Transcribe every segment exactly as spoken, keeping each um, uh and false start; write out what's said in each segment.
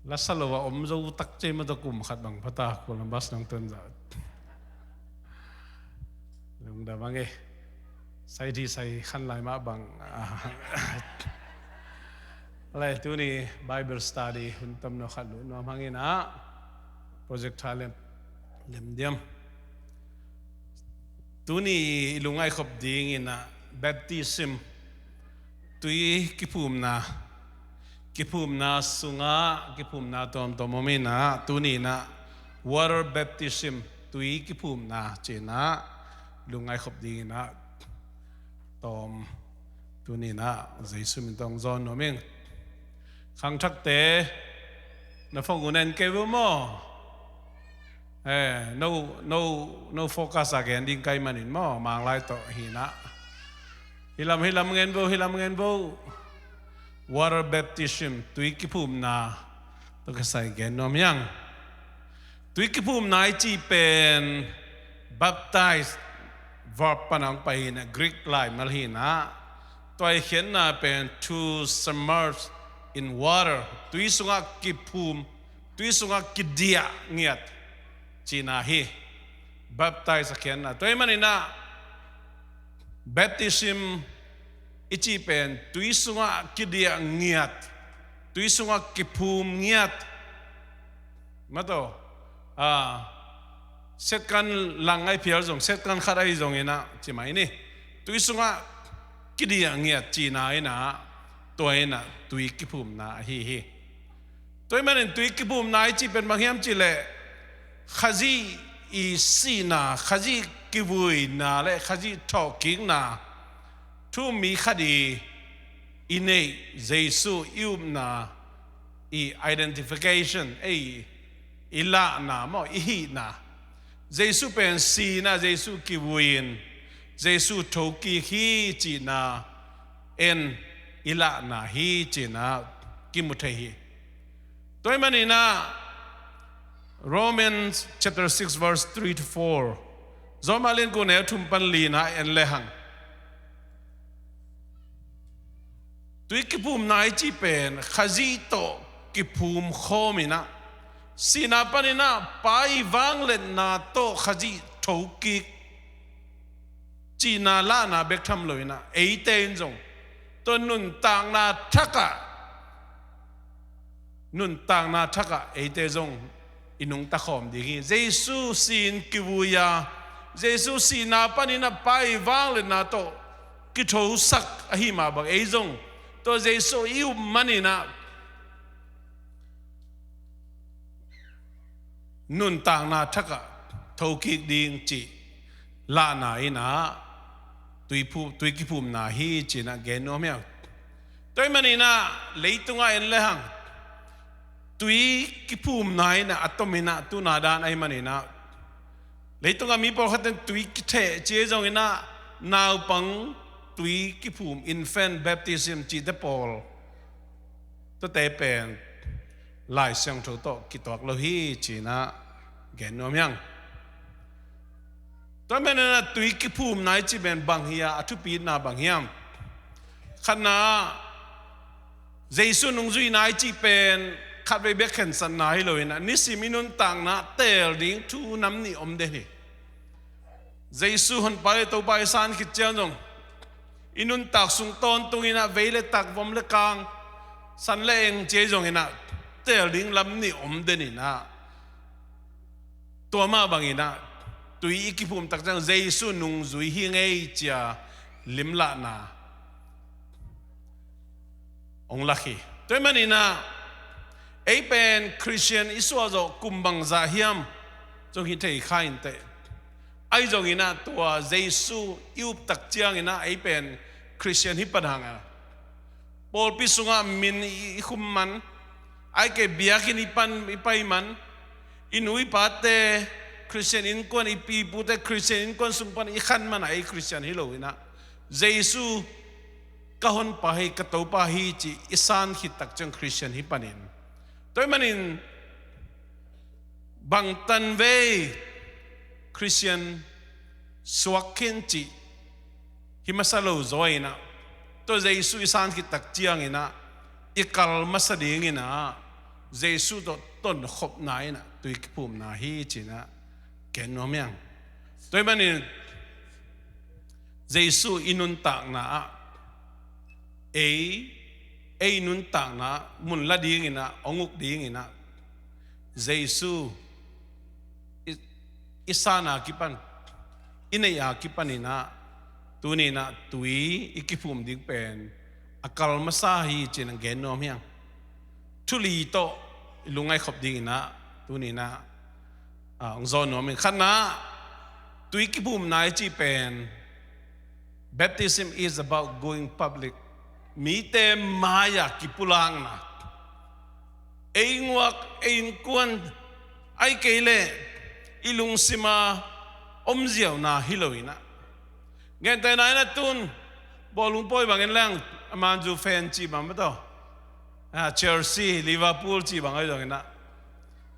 Lasa lo a om zo tak cei mah tawh kum khat bang phata Columbus nang tuan zah. Lungdam ang e. Sai di sai khan lai mah bang. Lai tuni Bible study hun tam no khat luh nuam hangin ah project tha lem lem diam. Tuni i lungngaih khop dingin ah baptism, tui kiphumna, kiphumna sungah kiphumna tuamtuam om in ah tuni in ah water baptism, tui kiphumna ci-in ah lungngaih khop dingin ah tawm tuni in ah Jesu min tawh zawn nuam ing. Khangthakte, na phone uh na en kei uh maw? Eh, no, no, no focus a gen ding ka hih manin maw, Manglai tawh hi in ah. Hilam, hilam ngen vo, hilam ngen vo. Water baptism, tui kiphumna tawh kisai gen nuam hi ang. Tui kiphumna i cih pen baptize verb pan a hong pai hi in ah, Greek laimal hi in ah. Tua i khiatna pen to submerge in water. Tui sungah kiphum, tui sungah kidiah ngiat cihna hi. Baptize a khiatna. Tua ahih manin ah baptism i cih pen tui sungah kidiah ngiat, tui sungah kiphum ngiat. Mataw, ah, setkan lang ahi phial zong, setkan khat ahi zongin ah ci mai ni. Tui sungah kidiah ngiat cihna in ah, tua in ah tui kiphumna ahi hi. Tua ahih manin tui kiphumna i cih pen bang hiam cih leh Khazih i sihna, Khazih kivuina le Khazih thawhkikna, thu-um mi khat i i neih Jesu i upna, i identification, ei, i lahna maw, i hihna. Jesu pen si in ah, Jesu kivui in, Jesu thokik hi cihna en i lahna hi cihna kimu thei hi. Tua ahih manin ah Romans chapter six verse three to four, Rom a lian guk neu thum pan li-na en lehang, tui kiphumna i cih pen Khazih tawh kiphum khawm in ah, sihna panin ah Pa i vangliatna tawh Khazih thokik cihna lahna bek tham lo in ah, eite in zong tua nuntakna thak ah, nuntakna thak ah eite zong i nungta khawm ding hi. Jesu si-in kivui a, Jesu sihna panin ah Pa i vangliatna tawh kithosak ahih mah bang, ei zong tua Jesu i up manin ah nuntakna thak ah thokik ding cih lahna in ah tui phu-, tui kiphumna hi cih in ah gen nuam hi hang. Tua ahih manin ah leitungah en lehang, tui kiphumna in ah a tom in ah tuna dan ahih manin ah leitungah mi pawlkhat in tui kitheh ci zongin ah naupang tui kiphum, infant baptism cihte pawl, tuate pen Lai Siangtho tawh kituak lo hi cih in ah gen nuam hi hang. Tua ahih manin ah tui kiphumna i cih pen bang hi a, a thupitna bang hiam? Khatna, Jesu nungzuihna i cih pen khatvei bek khensatna hi lo in ah, nisim i nuntakna teel ding thu nam nih om den hi. Jesu Honpa le Topa i san khit ciang zong i nuntak sung tawntungin ah vei le tak, vom le kang, san le eng ci zongin ah teel ding lam nih om den in ah, tua mah bangin ah tui i kiphum tak ciang Jesu nungzui hi ing ei ci-a limlahna hong lak hi. Tua ahih manin ah ei pen Khristian i suah zawh kum bangzah hiam zong hi thei kha inteh. Ahi zongin ah tua Jesu i up tak ciangin ah ei pen Khristian hi pan hang a, pawlpi sungah min i, i khum man, ahih kei biakinn i pan, i pai man, i nu i pate Khristian innkuan, i pi i pute Khristian innkuan sung pan i khan man a ei Khristian hi lo in ah, Jesu ka Honpa hi, ka Topa hi ci i san khit tak ciang Khristian hi panin. Tua ahih manin bangtan vei Khristian suak khin cih hi masa lo zaw in ah, tua Jesu i san khit tak ciangin ah i kal masa dingin ah Jesu tawh tonkhopna in ah tui kiphumna hi ci-in ah gen nuam hi hang. Tua ahih manin Jesu i nuntakna ah ei, ei nuntakna mun la dingin ah, hong uk dingin ah Jesu i, i san a kipan, i neih a kipanin ah tuni-in ah tui i kiphum ding pen a kal masa hi ci-in ah gen nuam hi hang. Thu li tawh i lungngaih khop dingin ah tuni-in ah, ah, hong zawn nuam hi. Khatna, tui kiphumna i cih pen, baptism is about going public. Mite mai-ah kipulakna. Ei nguak, ei innkuan, ahih kei leh i lungsim a om ziauna hi lo-in ah. Gentehna in ah tun, bawlung pawi bangin leng, a Man U fan cih bang maw taw, a, Chelsea, Liverpool cih bang ahi zongin ah,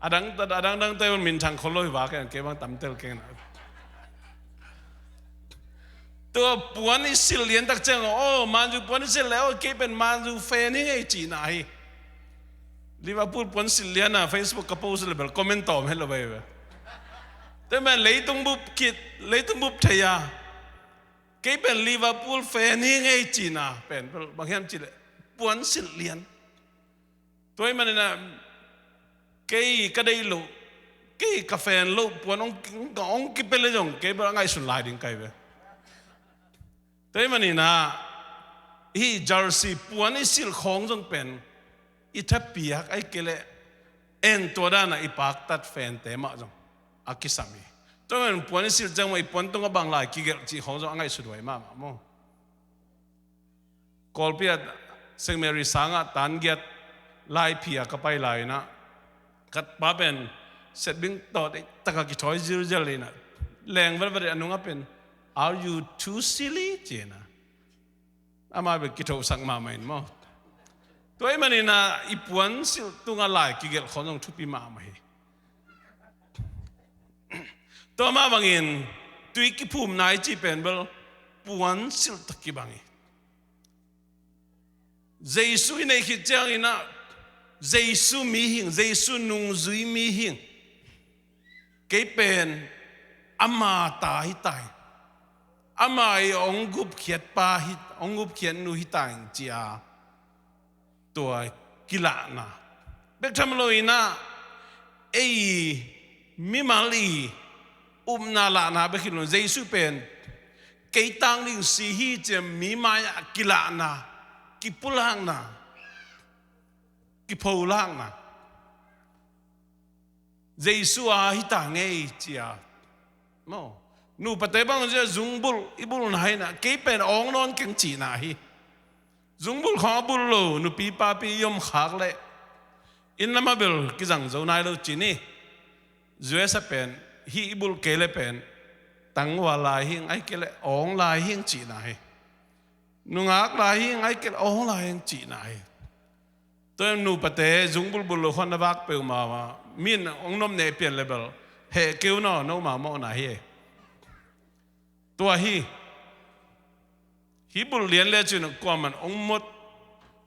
a dang, a dangdangte minthang khol lo hi vak in, kei bang tamtel keng in ah. Tua puan i silh lian tak ciang, "Oh, Man U puan i silh leh, oh, kei pen Man U fan hi ing ei," cihna hi. Liverpool puan silh lian a Facebook ka post leh bel comment tawm het lo veve. Tua ahih manin leitung bup khit, leitung bup thei a, "Kei pen Liverpool fan hi ing ei," cihna pen bel bang hiam cih leh puan silh lian. Tua ahih manin ah, kei ka deih loh, kei ka fan loh puan hong, hong kipia leh zong kei bel a ngaihsun lai ding ka hi ve. Tua ahih manin ah, hih jersey puan i silh khawng zong pen i thapiak, ahih kei leh en tua dan ah i paktat fante mah zong a kisam hi. Tua ahih manin puan i silh ciang mah i puan tungah bang lai kigelh cih khawng zong a ngaihsut huai mahmah maw. Kawlpi ah Saint Mary sang ah tan giat laiphi a ka pai lai-in ah, ka pa pen setbing tawh deihtak a kithawi zilzial in ah, leng velvet a nungah pen, "Are you too silly?" ci-in ah, amah pen kithosak mahmah in maw. Tua ahih manin ah i puan silh tungah lai kigelh khawng zong thupi mahmah hi. Tua mah bangin tui kiphumna i cih pen bel puan silh tak kibang hi. Jesu i neih khit ciangin ah, Jesu mi hi ing, Jesu nungzui mi hi ing. Kei pen ama ta hi ta ing. Ama i hong gupkhiat pa hi, hong gupkhiat nu hi ta ing ci-a tua kilahna. Bek tham lo-in ah, ei mimal i upna lahna bek hi lo, Jesu pen kei tang ding si hi ci-a mi mai-ah kilahna, kipulakna, kipholakna. Jesu a hi ta ing ei ci-a maw. Nupate bang zia zungbulh i bulhna hi-in ah, kei pen awng nawn keng cihna hi. Zungbulh khawng a bulh lo nupi papi i om khak leh inn lamah bel kizang zo nai lo ci ni. U S a pen hih i bulh kei leh pen tangval lai hi ing, ahih kei leh awng lai hi ing cihna hi. Nungak lai hi ing, ahih kei leh awng lai hi ing cihna hi. Tua nupate zungbulh bulh lo khawng na vak peuhmah, mi in hong nopneh pian leh bel heh kei un aw, nomau mawhna hi. Tua hi. Hih bulh lian lecin kuaman hong mot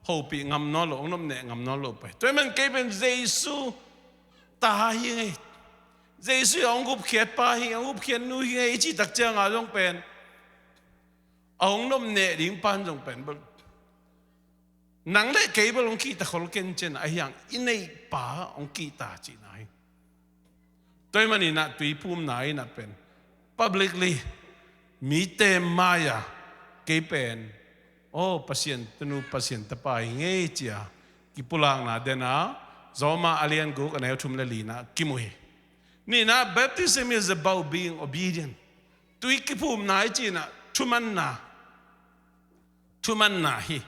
hopih ngam nawn lo, hong nopneh ngam nawn lo pai. Tua ahih manin kei pen Jesu ta hi ing ei. Jesu a hong gupkhiat pa hi, hong gupkhiat nu hi ing ei i cih tak ciangin zong pen, a hong nopneh ding pan zong pen bel, nang leh kei bel hong kihta khol ken ci-in ah, ahi hang i neih pa hong kihta cihna hi. Tua ahih manin ah tui phumna in ah pen publicly mite mai-ah kei pen, aw, Pasian tanu, Pasian tapa hi ing ei ci-a kipulakna den a, Roma a lian guk a neu thum leh lina kimu hi. Nihna, baptism is about being obedient. Tui kiphumna i cih in ah thumanna, thumanna hi.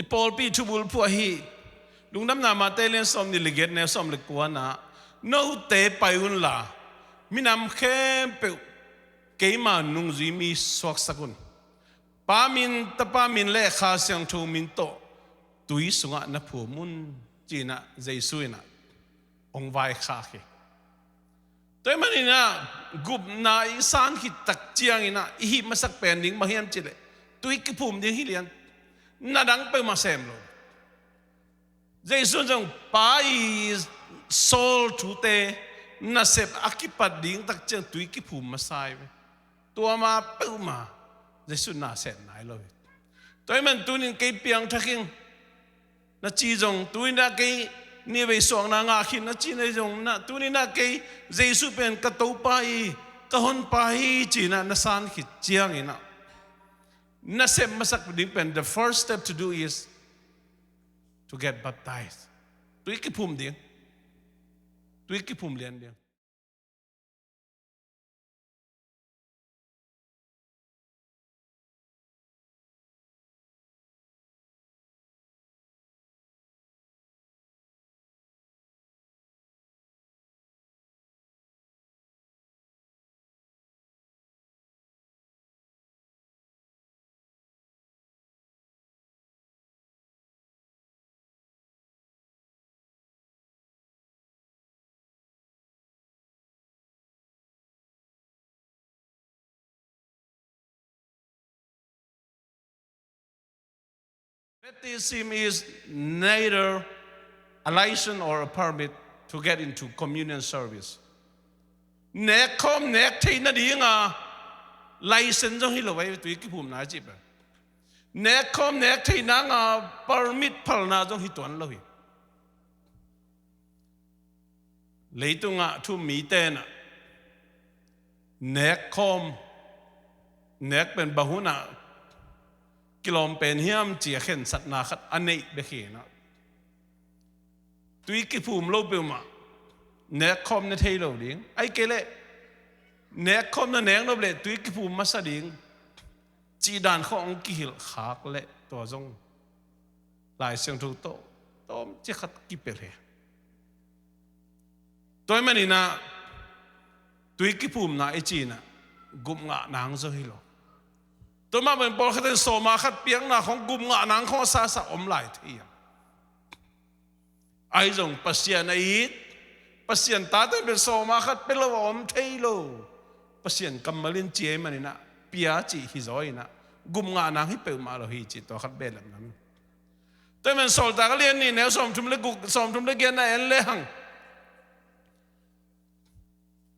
I pawlpi thubulphuh ahi Lungdamna Mate lian sawmnih leh giat, neu sawm leh kuana, "Note pai unla, minam khempeuh keima nungzui mi suaksak un. Pa min, Tapa min leh Kha Siangtho min tawh tui sungah na phum un," ci-in ah Jesu in ah hong vaikhak hi. Tua ahih manin ah gupna i san khit tak ciangin ah i hih masak pen ding bang hiam cih leh tui kiphum ding hi lian. Na dang peuhmah sem lo. Jesu zong Pa i sawl thute nasep a kipat ding tak ciang tui kiphum masa hi ve. Tua ma peuhmah Jesu na sem nai lo hi. Tua ahih man tunin kei piangthak ing na ci zong, tuninah kei nivei suakna ngah khin na ci na zong, na tuninah kei Jesu pen ka Topa hi, ka honpa hi cinah na san khit cianginah nasep masak ding pen, the first step to do is to get baptized. Tui kiphum ding. Tui kiphum lian ding. Baptism is neither a license or a permit to get into communion service. Nekkhawm nek theih nadinga license zong hi lo ei, tui kiphumna cih pen. Nekkhawm nek theih nadinga permit phalna zong hi tuan lo hi. Leitungah thu-um mite inah nekkhawm, nek pen bang hunah kilawm pen hiam ci a khensatna khat a neih bek hi inah, tui kiphum lo peuhmah nekkhawm ne thei lo ding. Ahih kei leh nekkhawm na nek nop leh tui kiphum masa ding cih dan khawng hong kihilh khak leh tua zong Lai Siangtho tawh tawmcik khat kipelh hi. Tua ahih maninah tui kiphumna i ci inah gupngah nang zaw hi lo. Tua mah bangin pawlkhat in sawma khat piakna khawng gupngah nang khawng a sasa om lai thei hiam? Ahi zong Pasian a it, Pasian tate pen sawma khat pia lo a om thei lo. Pasian kammal in ci ahih maninah pia cih hi zaw inah gupngah nang hi peuhmah lo hi cih tua khat behlap nam. Tua ahih man Sawltak a lian nih neu sawmthum le guk, sawmthum le giatna en lehang,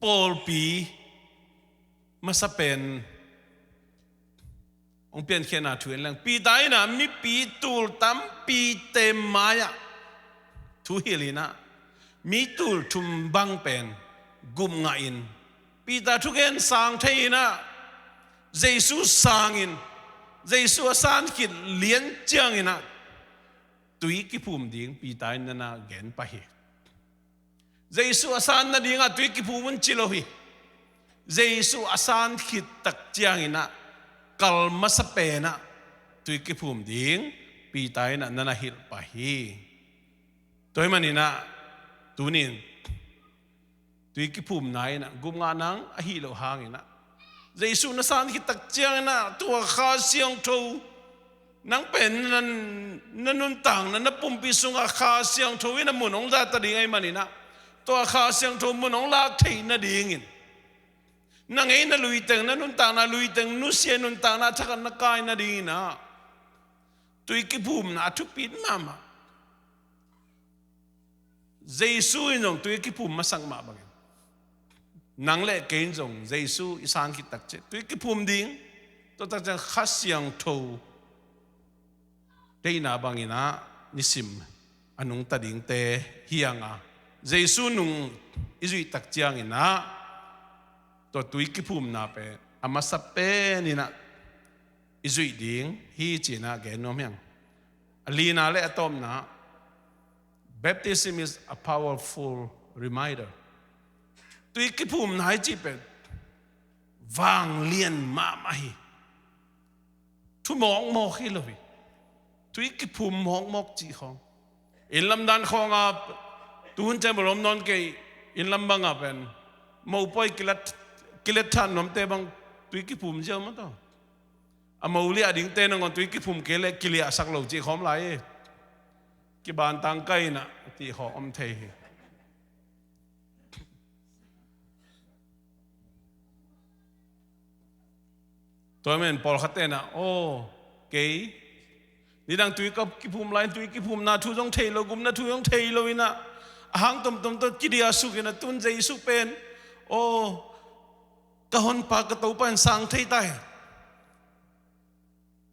pawlpi masa pen hong piankhiatna thu en leng, Peter inah mipi tul tampite mai-ah thu hilh inah mi tul thum bang pen gupngah in Peter thugen sang thei inah Jesu sangin, Jesu a san khit lian cianginah tui kiphum ding Peter in nana gen pah hi. Jesu a san nadingah tui kiphum un ci lo hi. Jesu a san khit tak cianginah kal masa penah tui kiphum ding Peter inah nana hilh pah hi. Tua ahih maninah tunin tui kiphumna inah gupngah nang ahi loh hanginah Jesu na san khit tak cianginah tua Kha Siangtho, nang pen na, na nuntakna, na pumpi sungah Kha Siangtho in a mun hong zahta ding ahih maninah tua Kha Siangtho mun hong lak theih nadingin na ngeina luiteng, na nuntakna luiteng nusia, nuntakna thakhat na kai nadinginah tui kiphumna a thupi mahmah. Jesu in zong tui kiphum masak mah bangin nang le kei in zong Jesu i san khit tak ciang tui kiphum ding. Tua tak ciang Kha Siangtho deihna banginah nisim a nungta dingte hi hang a, Jesu nung i zuih tak cianginah tua tui kiphumna pen a masa peninah i zuih ding hi cinah gen nuam hi hang. A lina le a tawpna, baptism is a powerful reminder. Tui kiphumna i cih pen vanglian mahmah hi. Thu mawkmawk hi lo hi. Tui kiphum mawkmawk cih khawng. Inn lam dan khawngah tuhun ciang bawlawm nawn kei, inn lam bangah pen mopawi kilet, kilet than nuamte bang tui kiphum ziau mah tawh. A mo liah dingte nangawn tui kiphum kei leh kiliahsak lo cih khawm lai hi. Kibantang kai inah tih khawng om thei hi. Tua ahih man pawlkhat tenah, aw, kei Nidang tui ka kiphum lai-in tui kiphumna thu zong thei lo, gupna thu zong thei lo inah, a hang tomtom tawh kidiahsuk inah, tun Jesu pen, aw, ka honpa, ka Topa in sang thei ta hi.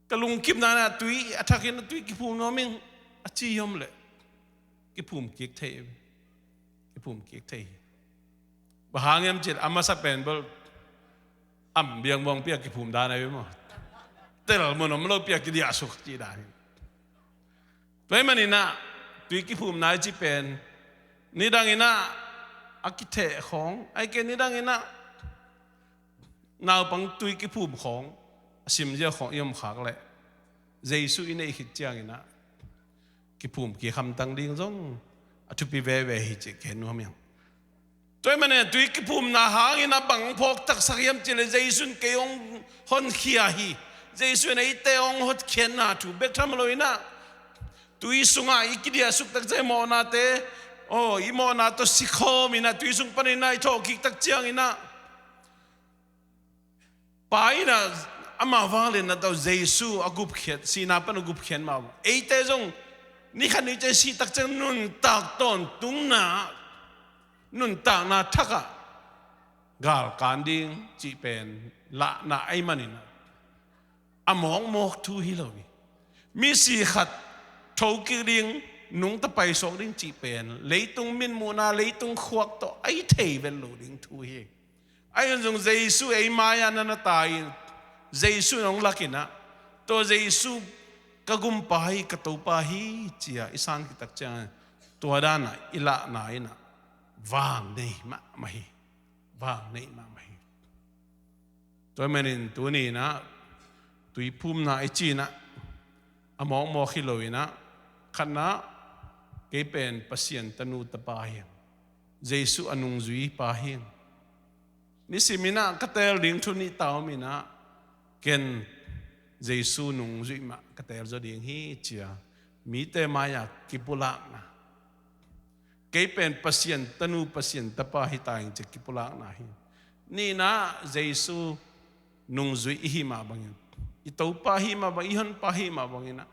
Ka lungkimna inah tui a thak inah tui kiphum nuam ing a ci hi om leh kiphum kik thei, kiphum kik thei hi. Bang hang hiam cih leh a masa pen bel am biang buang pia kiphum dan ahi maw. Tel mun om lo pia kidiahsuk cih dan hi. Tua ahih manin ah tui kiphumna i cih pen nidang inah a kitheh khawng, ahih kei nidang inah naupang tui kiphum khawng, a simzia khawng i om khak leh Jesu i neih khit ciang inah kiphum kik hamtang ding zong a thupi veve hi cih ka nuam hi ing. Tua ahih manin tui kiphumna hangin a bang phawk taksak hiam cih leh Jesu in kei hong honkhia hi. Jesu in eite hong hotkhiatna thu bek tham lo inah, tui sungah i kidiahsuk tak ciang i mawhnate, aw, i mawhna tawh sikhawm inah tui sung panin ah i thawhkik tak ciang inah, Pa inah ama vangliatna tawh Jesu a gupkhiat, sihna pan a gupkhiat mah bang, eite zong ni khat ni ciang sih tak ciang nuntak tawntungna, nuntakna thakah galkan ding cih pen lahna ahih manin ah, a mawkmawk thu hi lo hi. Misi khat thokik ding, nungta paisuak ding cih pen leitung mitmuhna, leitung khuak tawh a hi thei vet lo ding thu hi. Ahi zong Jesu ei mai-ah na na tai-in, Jesu in hong lak inah, tua Jesu ka gumpa hi, ka Topa hi ci-a i san khit tak ciangin, tua danah i lahna inah vang nei mahmah hi. Vang nei mahmah hi. Tua ahih manin tuni inah tui phumna i cih inah a mawkmawk hi lo inah, khatna, kei pen Pasian tanu tapa hi ing. Jesu a nungzuipa hi ing. Nisim inah ka teel ding thu nih ta om inah, ken Jesu nungzui mah ka teel zaw ding hi ci-a mite mai-ah kipulakna. Kei pen Pasian tanu, Pasian tapa hi ta ing ci-a kipulakna hi. Nihna, Jesu nungzui i hih mah bangin, i Topa hih mah bang, i honpa hih mah bangin ah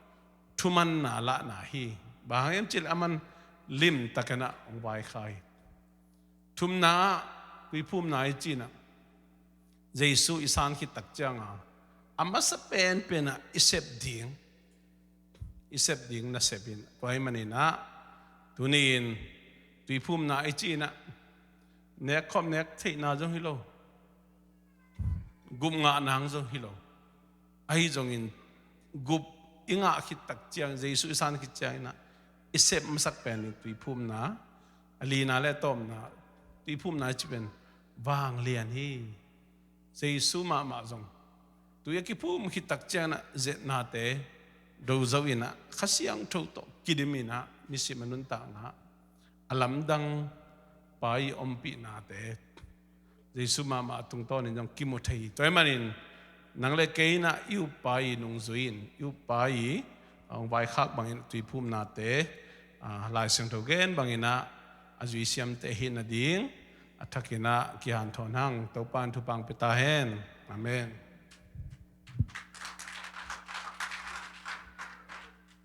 thumanna lahna hi. Bang hang hiam cih leh aman limtak inah hong vaikhak hi. Thumna ah, tui phumna i cih inah Jesu i san khit tak ciangin a masa penpen ah i sep ding, i sep ding nasep hi. Tua ahih manin ah tuni-in tui phumna i cih inah nekkhop nek theihna zong hi lo, gup ngah nang zong hi lo. Ahi zongin gup i ngah khit tak ciang, Jesu i san khit ciang inah i sep masak pen in tui phumna, a lina le a tawpna, tui phumna i cih pen vanglian hi. Jesu mahmah zong tui a kiphum khit tak ciang inah zetnate do zo inah Kha Siangtho tawh kidim inah nisim a nuntakna, a lamdang Pa i ompihnate Jesu mahmah tungtawnin zong kimu thei hi. Tua ahih manin nang le kei inah i uppa i nungzui in, i uppa i hong vaikhak bangin tui phumnate, ah, Lai Siangtho gen bangin ah a zui siamte hi nading a thak inah kihanthawn hang. Topa in thupha hong pia ta hen. Amen.